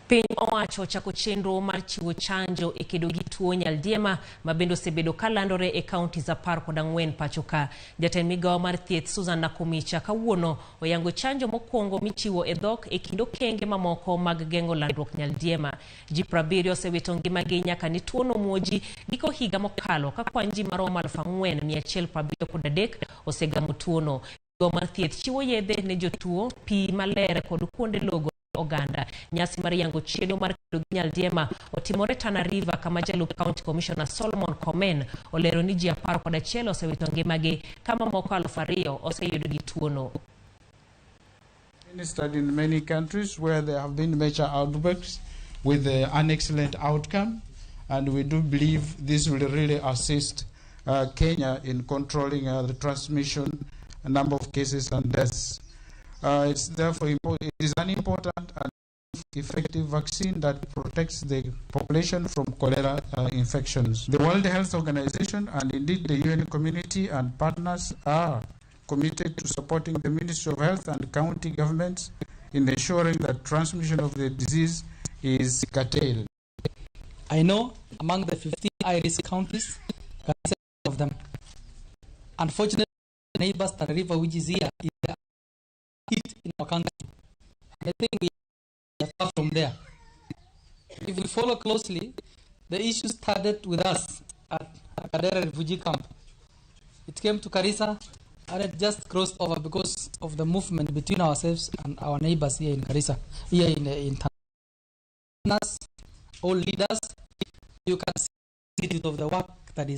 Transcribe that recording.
Piny owacho ochako chenro mar chiwo chanjo e kedo gi tuo nyaldiema ma bende osebedo ka landore e counties 14 pacho ka. Jatend migawo mar thieth Susan Nakhumicha kawuono oyango chanjo mokwongo michiwo e dhok e kind okenge mamoko mag geng'o landruok nyaldiema. Ji 70 osewito ngimagi nyaka ne tuono muoji giko higa mokalo ka kwan ji maromo 4,173 osegamo tuono. Migawo mar thieth chiwo yedhe ne jotuo, pi maler kod kuonde logo oganda. Nyasi mar yango chenro mar kedo gi nyaldiema otimore Tana River kama jalup County Commissioner Solomon Komen olero ni ji 11 osewito ngimagi ka mamoko 2,000 oseyudo gi tuono. Administered in many countries where there have been major outbreaks with an excellent outcome, and we do believe this will really assist Kenya in controlling the transmission, number of cases and deaths. It's therefore it is an important and effective vaccine that protects the population from cholera infections. The World Health Organization and indeed the UN community and partners are committed to supporting the Ministry of Health and county governments in ensuring that transmission of the disease is curtailed. I know among the 15 high-risk counties, Garissa is one of them. Unfortunately, neighbors Tana River, which is here, is the hit in our country. And I think we are far from there. If we follow closely, the issue started with us at Hagadera refugee camp. It came to Garissa and it just crossed over because of the movement between ourselves and our neighbors here in Garissa, here in Tana. All leaders, you can see the of the work that is